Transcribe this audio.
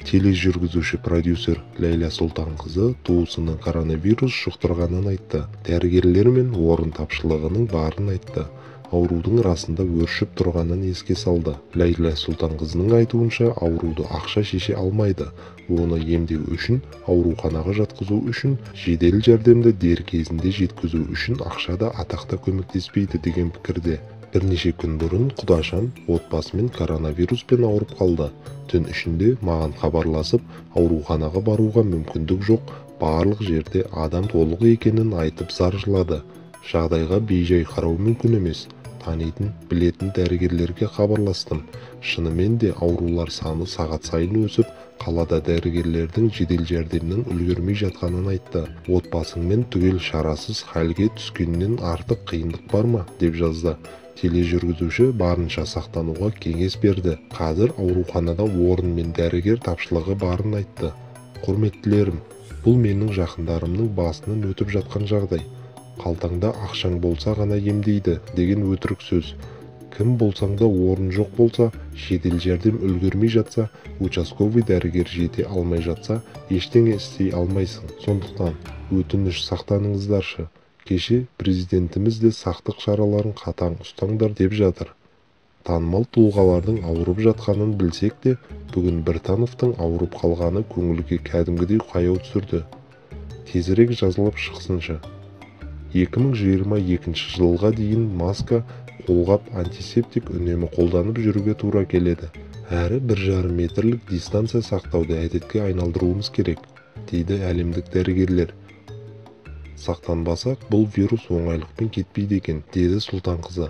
Тележүргізуші продюсер Ләйлә Сұлтанқызы туысының коронавирус жұқтырғанын айтты. Дәрігерлер мен орын тапшылығының барын айтты. Аурудың расында өршіп тұрғанын еске салды. Ләйлә Сұлтанқызының айтуынша, ауруды ақша шеше алмайды. Оны емдеу үшін, ауруханаға жатқызу үшін, жедел жәрдемді дер кезінде жеткізу үшін ақша да, атақ та көмектеспейді деген пікірде. Бірнеше күн бұрын құдашам отбасымен коронавируспен ауырып қалды. Түн ішінде маған хабарласып, ауруханаға баруға мүмкіндік жоқ, барлық жерде адам толық екенін айтып зар жылады. Жағдайға бейжай қарау мүмкін емес. Танитын, білетін дәрігерлерге хабарластым. Шынымен де аурулар саны сағат сайын өсіп, қалада дәрігерлердің жедел жәрдемнің үлгермей жатқанын айтты. Отбасыңмен түгел шарасыз халге түскеннен артық қиындық бар ма, деп жазды. Тележүргізуші барынша сақтануға кеңес берді. Қазір ауруханада орын мен дәрігер тапшылығы барын айтты. Құрметтілерім, бұл менің жақындарымның басынан өтіп жатқан жағдай. Қалтаңда ақшаң болса ғана емдейді деген өтірік сөз. Кім болсаң да орын жоқ болса, жедел жәрдем үлгермей жатса, участковый дәрігер жете алмай жатса, ештеңе істей алмайсың. Сондықтан өтініш, сақтаныңыздаршы. Кеше президентіміз де сақтық шараларын қатаң ұстаңдар деп жатыр. Танымал тұлғалардың ауырып жатқанын білсек те, бүгін Біртановтың ауырып қалғаны көңілге кәдімгідей қаяу түсірді. Тезірек жазылып шықсыншы. 2022 жылға дейін маска, қолғап, антисептик үнемі қолданып жүруге тура келеді. Әрі 1,5 метрлік дистанция сақтауды әдетке айналдыруымыз керек, дейді әлемдік дәрігерлер. Сақтанбасақ, бұл вирус оңайлықпен кетпейді екен, деді Сұлтанқызы.